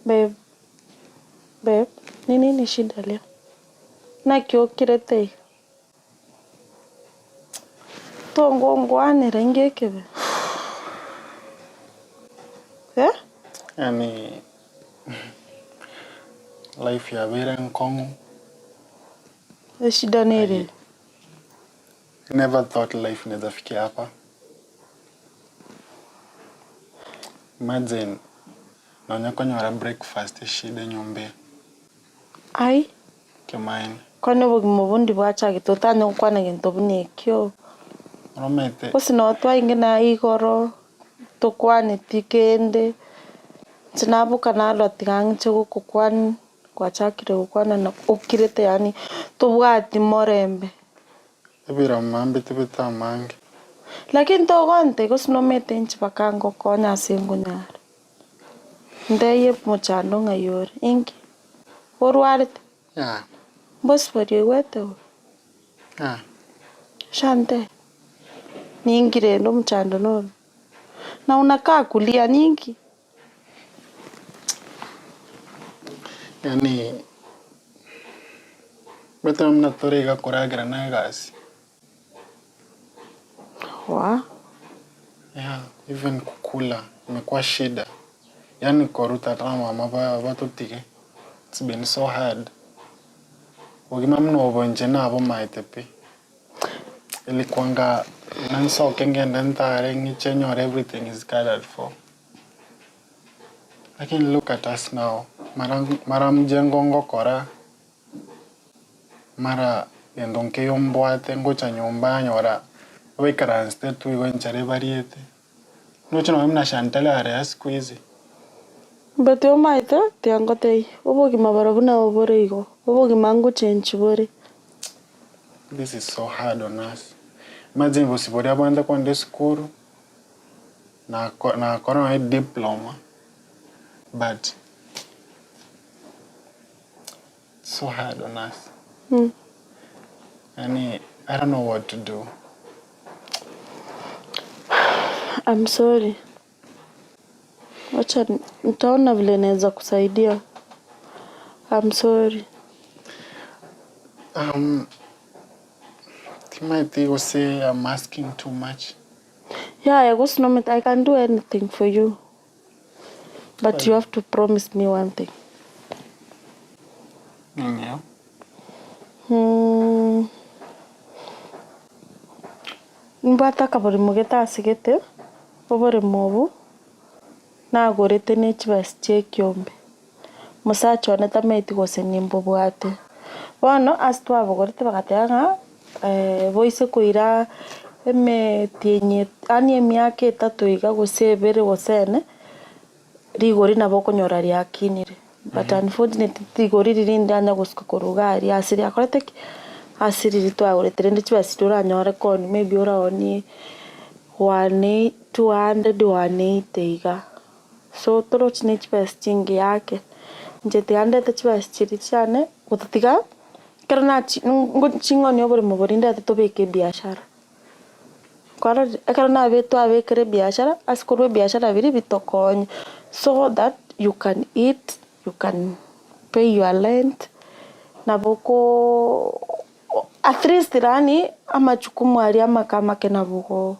Babe, babe, ni nini shida leo? Naki okirete iga? Tongongwanera inge ekebe? Eh? Yaani life yabeire enkong'u. Eshida nere I never thought life inaweza fikia hapa. Imagine nonya konyora breakfast eshida enyomba eye. Ai. Kemanyi. Kwani obogima obo ndi bwachagete otanye gokwana gento buna ekio? Omanyete. Gose noo twainge naye igoro, tokwaneti kende, inche naboka narora tiga ng'iche gokokwania, gwachakire gokwana na okirete yaani tobwati morembe. Ebirama mbitibete amange. Lakini togontebia gose nomanyete inche mpaka ngokonye ase nkonyara. Ntebie mochando ng'ai ore, inki? Orwarete? Yeah. Mbosibori oigwete bobe? Yeah. Shante, ninki rende omochando noro? Na unakaa kulia ninki? Yaani omanyete buna tore iga koragera na egasi. Waa. Yeah, even kukula imekuwa shida. Yaani korwa tata na mama batotige, it's been so hard. Obogima buna obo inche nabomaete pi. Ilikuwanga buna nsoke ngende ntare ng'iche nyore everything is catered for. Lakini look at us now, mara mara mjengo ngokora. Mara gento nkeiyo mbwate ngocha nyomba nyora baikaransete tu igo enchara ebariete, ndoche nonye buna Shantale are siku hizi. But omaete tiga ngotebie, obogima barobwo nabo bore igo, obogima ngochenchi bore. This is so hard on us, imagine gose boria abande kogenda esukuru, nako nakora nonye diploma but. So hard on us. Yaani I don't know what to do. I'm sorry. Wacha nitaona vile naweza kusaidia. I'm sorry. Um, timaeti gose I'm asking too much. Yaya gose nomanyete I can do anything for you. But you have to promise me one thing. Ning'eo? Nimbwate akaborimo gete ase gete, oboremo obo nagorete ne chibesa chia ekiombe, mosacha one tamanyeti gose nimbobwate. Bono ase twabogorete bagateba ng'a boise koira emetienyi yaani emiaka etato iga gose ebere gose ene, rigori nabo okonyora riakinire. But unfortunately rigori riria ndanya gosuka korwa iga aria ase riakorete ki? Ase riria twagorete rende chibesa chiria oranyore koonia maybe oraonie one eight 200, 180 iga. So torochi ne chibesa chingiya ake, inche tiga ndete chibesa chiria chiane, gotatiga. Ekero nachi ching'oni oboremo boria ndete tobeke ebiashara, kwarorire? Ekero nabe twabekire ebiashara, ase korwa ebiashara biria bitokonye, so that you can eat, you can pay your rent, nabo okoo at least yaani amajukumu aria amake amake nabo ogo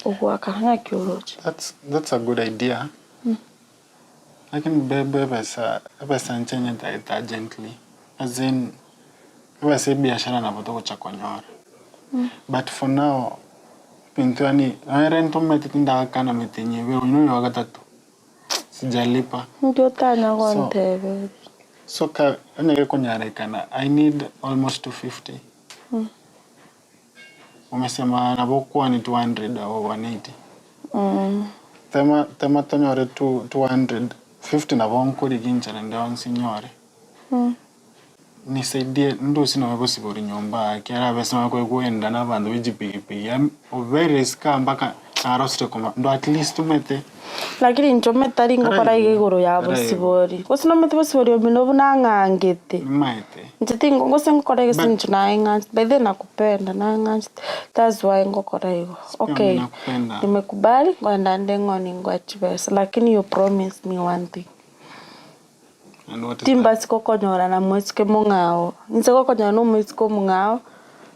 ogoakana ng'aki oroche. That's that's a good idea. Lakini babe ebesa ebesa inche nyetagete urgently as in ebesa ebiashara nabo togocha konyora but for now ebinto yaani nonye rent omanyete tindagakana metienyi ebere oywo noyo ogatato sijalipa Inki otanya gontebia? So ka onye gekonyarekana I need almost 250 Umesema nabo okwane 200 or 180 Tema tema tonyore 250 nabo nkorigia inchera ende yonsi nyore Nisaidie ndusie nonya gosibora nyomba aa ekiagera abese nonya koigwenda na abanto be chipigipigi yaani obeire isiko aa mpaka narosire koma ndo at least omanyete. Lakini inche omanyete tari ngokora iga igoro ya bosibori, gose nomanyete bosibori omino buna ng'angete. Nimaete. Inche tingo gose ngokora egese inche naye ng'anchete, by the way nakupenda naye ng'anchete that's why ngokora igo. Okay, Nakupenda. nimekubali ngoenda nde ng'oni ngoe chibesa lakini you promise me one thing. And what is that? Timbasi gokonyora na moiseke mong'ao. Inse gokonyora na omoiseke omong'ao,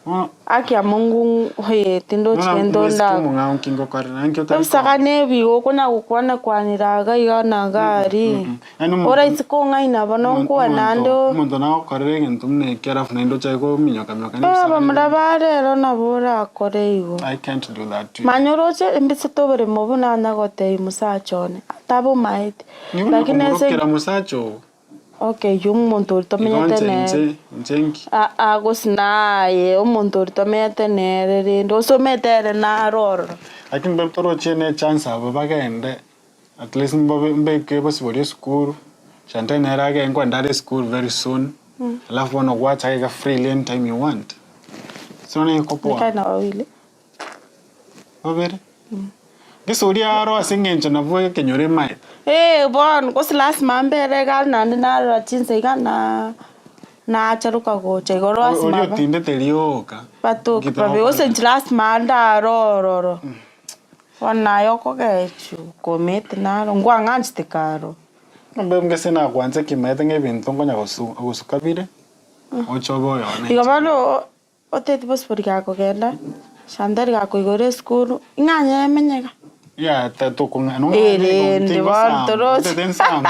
Bono haki ya Mungu eh tindochi bono gento omoiseke nda. omong'ao nki ngokorera? Nki otari Ebisaka na ebigo okonya gokwana kwanera iga iga na iga aria. Yaani omonto Oraise kong'aina bono nkwane naende omonto o. omonto nagokorera egento buna ekio alafu naende ochake kominyoka minyoka na Eh ebisaka abamura binde. ba rero nabo orakore igo. I can't do that to you. Manya oroche embisete oboremo buna nanya gotebia mosacha one, tabomaeti. Nigo Lakini ase nakomorokera mosacha oo. Okay oyio omonto oria Igo tomenyete inche nere. inche inche nki? Aa gose naye omonto oria tomenyete nere rende gose omanyete ere naro ororo. Lakini babe torochie ne chance aba bagende at least mbabe mbeke basiborie esukuru, Chantal nere agende nkoenda are esukuru very soon, alafu bono gwacha iga freely anytime you want. So niko poa. Nikae na wawili. Babere. Gese oria aro ase eng'encho nabwo ekenyoro emaete. Ee bono gose lasima mbere iga naende narora chinsa iga na nacharoka gocha igoro lasima Oria ba otindete rioka. batoke babe gose inche lasima ndare ororo. Bono naye okogechwa komete naro nkwang'anchete karo. Mbe gese nakwancha kimaete ng'a ebinto nkonya gosu gosuka bire, oche obe oyone Igo inche. bono Oteti bosibori gakogenda, Chantal gakoigora esukuru, ing'a nyemenye iga. Yeah, ta- tokong'a- no- Erende bono tingosamba, torochi otete nsambu.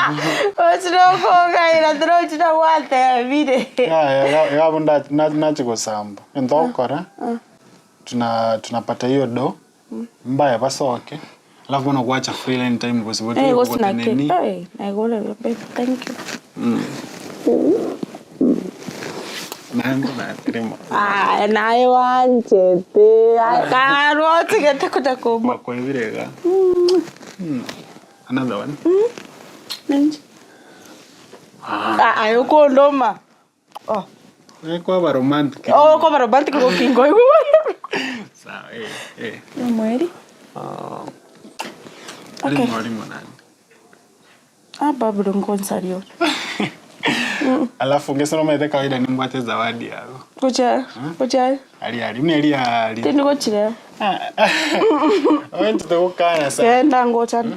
rochi nokong'aina torochi na gwatebire. Yeah, iga- iga abwo nda- na- nachi gosamba. Egento ogokora, tuna tunapata hiyo do, mbaye basoke, alafu bono gwacha free anytime gose Eh, gotari gose naki kogoteneni. eh, naigure buya babe, thank you. Naende naterema. Aye naye wanchete, kare ochigete konya komoa. Gwakoebire iga. Another one. Ninche. Ah, aye okondoma. Oh. Naye kwaba romantic. Oh, kwaba romantic gokingoigwa. Sawa, eh, eh. Omweri. Okay. Rimo rimo naende. Ah, Babylon ngonsaria ore. Alafu gese nomanyete kawaida nimbwate zawadi yago. Gochia, gochia. Aria aria, buna eria aria. Tindi gochireba. Ointete gokana sana. Genda ngochane.